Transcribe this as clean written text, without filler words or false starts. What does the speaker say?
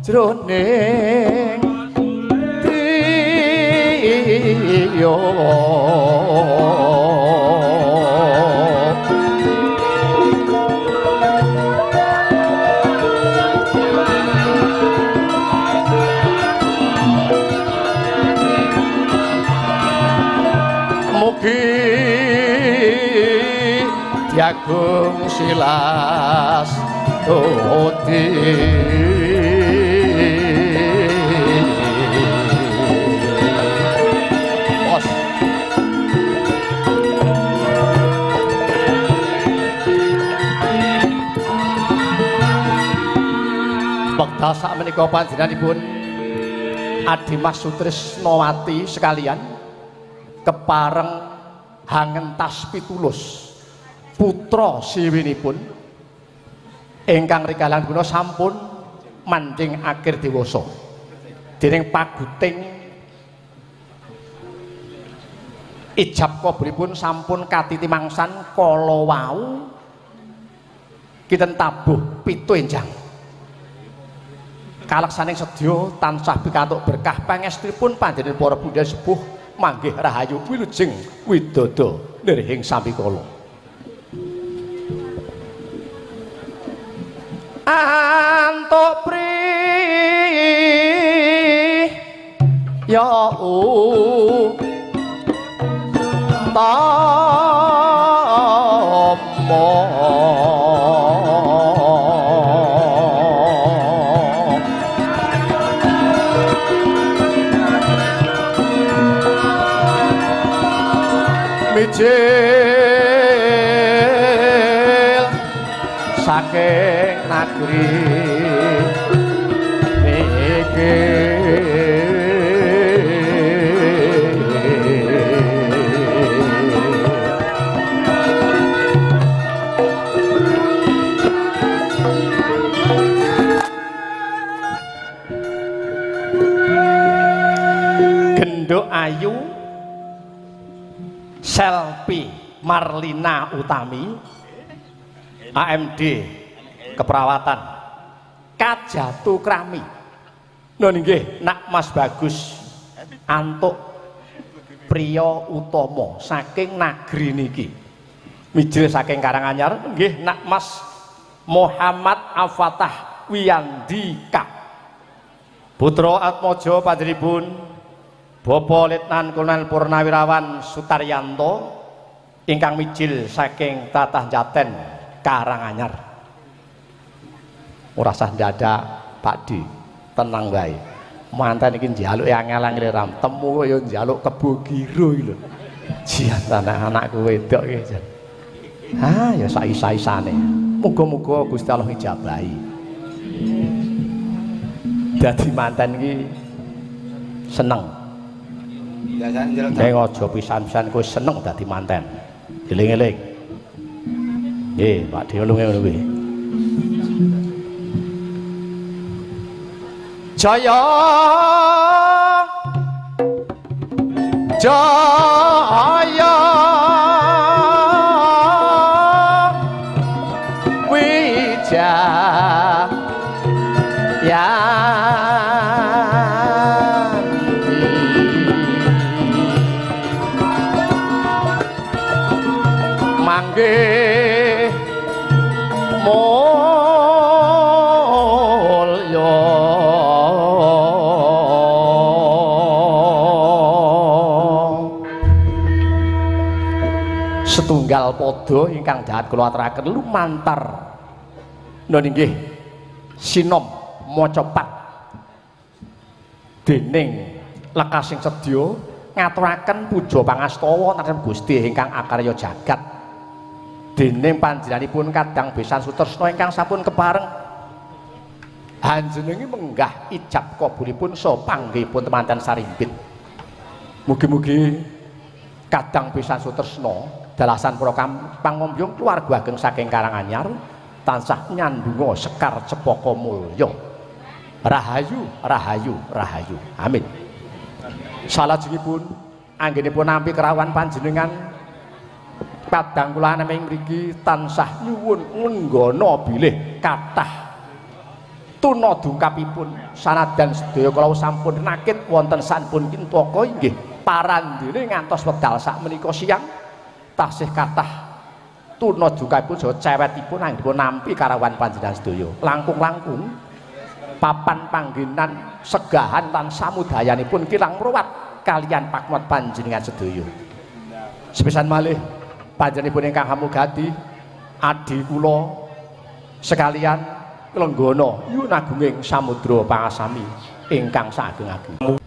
Jroning triya mugi diagung silas tuti. Wekdal sakmenika panjenenganipun Adimas Sutrisnawati sekalian kepareng hangentas pitulus putra siwinipun ingkang rikalan guna sampun manjing akhir dewasa dening paguting ijab kabulipun sampun katitimangsan kala wau kinten tabuh 7 enjang. Kaleksaning sedya tansah pikantuk berkah pangestunipun panjenengan para bunda sepuh manggih rahayu wilujeng widodo nirhing sambikala. Antuk pri ya utama mijil saking nagri niki. Genduk ayu Selpi Marlina Utami AMD keperawatan Kajatu Krami. Nun nggih nak Mas Bagus antuk priya utama saking nagri niki mijil saking Karanganyar nggih nak Mas Muhammad Afatah Wiyandika putra Atmaja panjenenganipun Bapak Letnan Kolonel Purnawirawan Sutaryanto ingkang mijil saking Tatah Jaten Karanganyar. Ora sah ndadak Pak D, tenang wae. Manten iki njaluk angel-angel ram temu ya njaluk kebo giro iki lho. Jian anak-anakku wedok iki jan. Ah ya saisa-isane. Muga-muga Gusti Allah ngijabahi. Dadi manten iki seneng. Ning aja pisan-pisan kowe seneng dadi manten. Eling-eling. Nggih, Pak Dewa ngono kuwi. Jaya Jaya Wijaya manggih mulya setunggal padha ingkang dahat kula aturaken lumantar nun inggih sinom macapat dening lekasing sedya ngaturaken puja pangastawa marang Gusti ingkang akarya jagat dening panjenenganipun kadang besan sutresna ingkang sampun kepareng hanjenengi menggah ijab kabulipun saha panggihipun temanten sarimbit. Mugi-mugi kadang besan sutresna dalasan para pangombyong keluarga ageng saking Karanganyar tansah nyandunga sekar cepaka mulya. Rahayu rahayu rahayu. Amin. Salajengipun anggenipun nampi kerawan panjenengan padang kula ing mriki tansah nyuwun lenggana bilih kathah Tuna dungkapipun sanajan sedaya kala sampun nakit wonten sanpun kintaka inggih parandene ngantos wekdal sakmenika siang tasih kathah tuna dungkapipun saha cewetipun anggenipun nampi karawuhan panjenengan sedaya. Langkung-langkung papan panggenan segahan lan samudayanipun kirang mruwat kalian pakmot panjenengan sedaya. Sepisan malih panjenenganipun ingkang hamugati adi kula sekalian lenggana yun agunging samudra pangasami ingkang saageng-ageng.